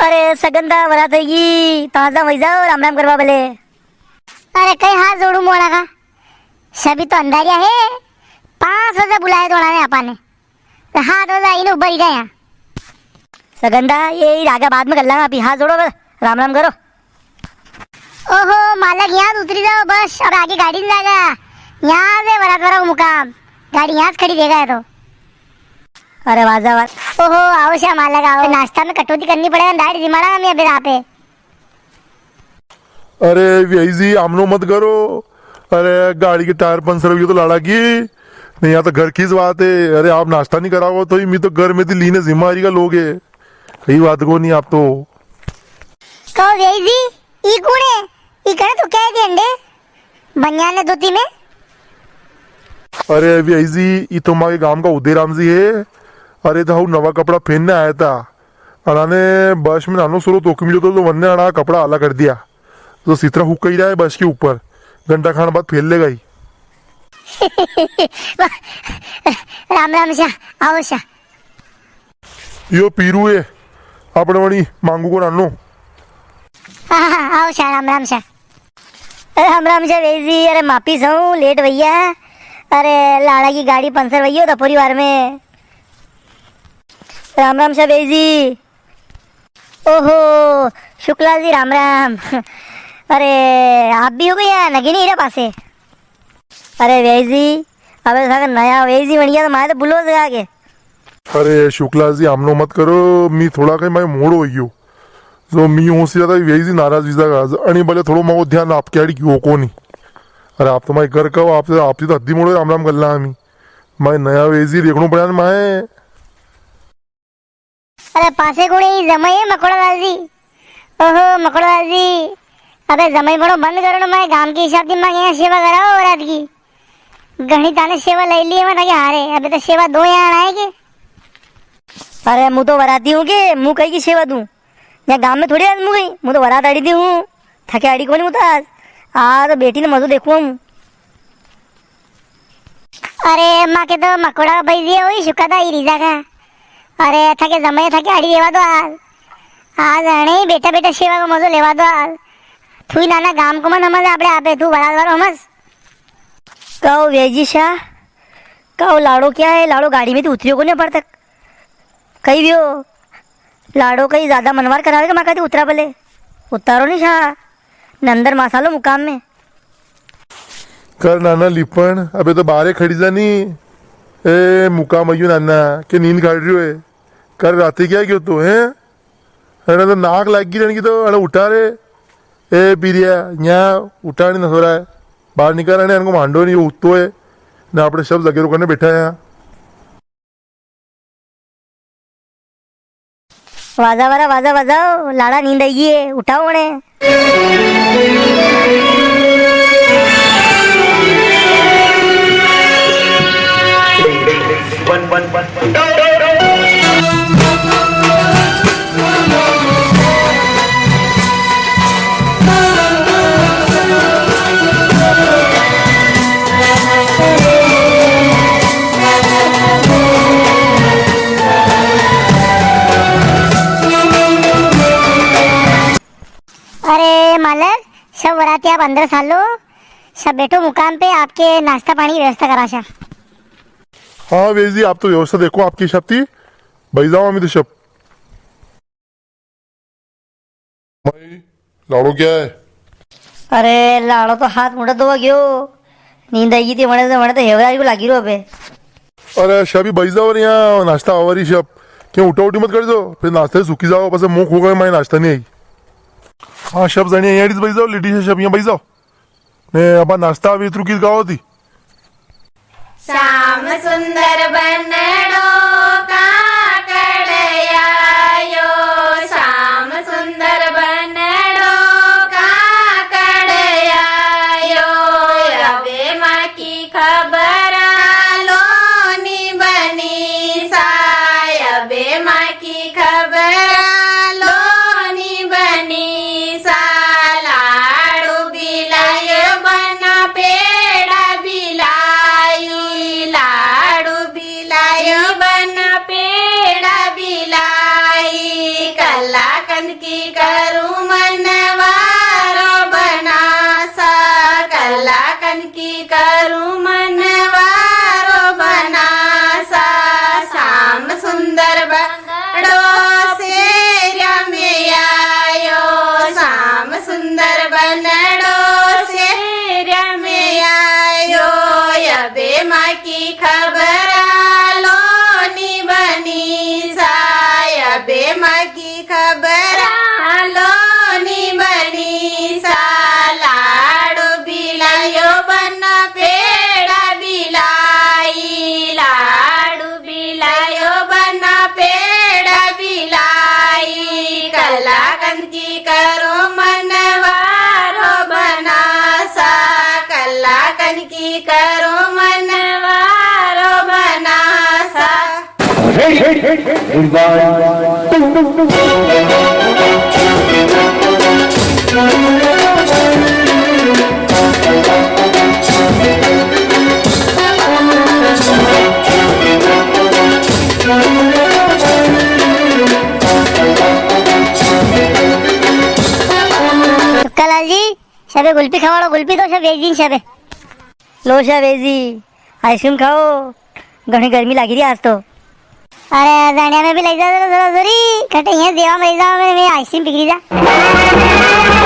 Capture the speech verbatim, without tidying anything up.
अरे सगंदा, वरात होगी, ताजा वई जाओ, राम राम करवा भले। अरे कई हाथ जोड़ू मोड़ा का, सभी तो अंधारिया है, पाँच बजे बुलाए तो ने आपा ने, तो हाथ बजे आईने उबर ही रहे यहाँ। सगंदा, ये ही रागा बाद में कर लांगा, अभी हाथ जोड़ो बस, राम राम करो। ओहो मालक, यहाँ उतरी जाओ बस, अब आगे गाड़ी नी जागा, यहाँ से वरात वाला को मुकाम, गाड़ी यहाँ से खड़ी देगा है तो। अरे वाजा वाह। ओहो, आओ शा मालक, आओ। नाश्ता में कटौती करनी पड़ेगा, दाढ़ी जिमाड़ा हम ये बिरा पे। अरे व्याई जी, आमनो मत करो। अरे गाड़ी के टायर पंचर हुई तो लाड़ा की, नी या तो घर की ज बात है। अरे आप नाश्ता नी कराओ तो ही मी तो घर में थी लीने जिम्मेवारी का लोग है। कई बात को नी आप तो। कहो व्याई जी, ई कुण है? ई कने तो कह दे अंडे, बनियान ने धोती में। अरे व्याई जी, ई तो मारे गांव का उदयराम जी है। अरे तो हऊ नवा कपड़ा पहनने आया था। अणाने बस में नानो सोरो तोकी मिलो तो, तो वन्ने अणा कपड़ा आला कर दिया। तो सितरा हुक ही रहा है बस के ऊपर, घंटा खान बाद फेर लेगा ही। राम राम शा, आओ शा। यो पीरू है, आपणे वणी मांगू को नानो। हाँ, हाँ, आओ शा, राम राम शा। राम राम शा व्याई जी, अरे माफी चाऊं, लेट वैया। अरे लाड़ा की गाड़ी पंचर वैयो तो परिवार में। राम राम शा व्याई जी। ओहो, शुक्ला जी राम राम। अरे, आप भी हो गया, नगे नी रे पासे। अरे व्याई जी, अबे सागर नया व्याई जी बन गया तो मारे तो बुलो से आगे। अरे शुक्ला जी, हमनो मत करो, मी थोड़ा कई मारे मोड़ो हो गयो। जो मी हूँ सी ज्यादा व्याई जी नाराज वीजा का, अणी भले थोड़ो मारो ध्यान आपके आड़ी क्यों को नी। अरे आप तो मारे घर का हो, आपसे, आपसे तो हद्दी मोड़ो राम राम कर ला हमी। मारे नया व्याई जी देखनो पड़ा ना मारे। अरे पासे कुण है, ई जमाई है मकोड़ा लाल जी। ओहो मकोड़ा लाल जी, अबे जमाई बनो बंद करो ना, मारे गांव की हिसाब थी मांगे यहाँ सेवा कराओ रात की। घणी ताने सेवा ले ली है मैं थाके हारे, अबे तो सेवा दो यहाँ आए के। अरे मु तो वराती हूँ के, मु कई की सेवा दूँ? यहाँ गांव में थोड़ी आज मु गई, मु तो वरात आड़ी थी हूँ। थाके आड़ी कोनी मु तो आज। आ तो बेटी ने मजो देखूँ हम। अरे, माके तो मकोड़ा भाई जी वही शुका था, ई रीजा का। अरे, थाके जमाई थाके आड़ी लेवा दो आज। आज अणे ही बेटा बेटा सेवा को मजो लेवा दो आज। थुई नाना गाम को मन हमज आपड़े आपे, तू बड़ा वारो हमज। काओ व्याजी शा, काओ लाड़ो क्या है? लाड़ो गाड़ी में तो उतरियो कोनी अबार तक। कई व्यो? लाड़ो कई ज्यादा मनवार करावे के माका थी उतरा भले? उतारो नी शा, ने अंदर मसालो मुकाम में। कर नाना लिपण, अबे तो बारे खड़ी जा नी। ए, मुकाम आयो नाना, के नींद काढ़ रियो है। कर राते क्या क्यों तो, हैं? अरे तो नाक लाग गई रहने की तो, अरे उठा रे। ए, पीरिया, यहाँ उठा नी ना सो रहा है। बाहर निकाल, अरे इनको मांडो नी, उत्तो है। ना अपने सब जगह रुकने बैठा है यहाँ। वाजा वारा वाजा बजाओ, लाड़ा नींद आई है, उठाओ उन्हें। अरे मालक, सब वराती आप अंदर सालो, सब बैठो मुकाम पे, आपके नाश्ता पानी की व्यवस्था करा सा। हाँ वेजी, आप तो व्यवस्था देखो आपकी सब थी, भाई जाओ हम तो सब। भाई, लाड़ो क्या है? अरे, लाड़ो तो हाथ मुंडा धोवा गयो। नींद आई गई थी, वणे से, वणे तो हेवरारी को लागी रो अबे। अरे, शबी भाई जाओ रे, यहाँ नाश्ता आवारी शब। क्या उठा उठी मत कर दो, फिर नाश्ते सूखी जाओ, बस मुंह खो गए, मारे नाश्ता नी आई। हाँ, शब जानी यहाँ बैठ जाओ, लेडीज है शब, यहाँ बैठ जाओ। ने अबा नाश्ता अभी इतरू की गाओ थी। श्याम सुंदर बनड़ो काकड़ आयो, श्याम सुंदर बनड़ो काकड़ आयो, अबे माँ की खबर लो नी बनी सा, अबे माँ की खबर लो नी बनी सा, लाड़ू बिलायो बना पेड़ा बिलाई, लाड़ू बिलायो कनकी करूं मनवारो बनासा, कला कनकी करूं मनवारो बनासा। श्याम सुंदर बनड़ो सेरिया में आयो, श्याम सुंदर बनड़ो सेरिया में आयो। अबे माँ की खबर आलो नी बनी सा, अबे माँ की खबर आलो नी बनी सा। लाडू बिलायो बन पेड़ा बिलाई, लाडू बिलायो बन पेड़ा बिलाई। कला कनकी करो मनवारो बनासा, कला कनकी करो मनवारो बनासा। Ready, ready, ready, one, two, two, two. सुक्कालाल जी, सबे गुल्फी खवाड़ो, गुल्फी दो, सब वेजी सबे। लो सा वेजी, आइसक्रीम खाओ, घणी गर्मी लागी री आज तो। अरे जानिया में भी लई जा जरा, जरा जोरी, कटे ये देवा में लई जा, मैं, मैं आइसक्रीम पिघली जा।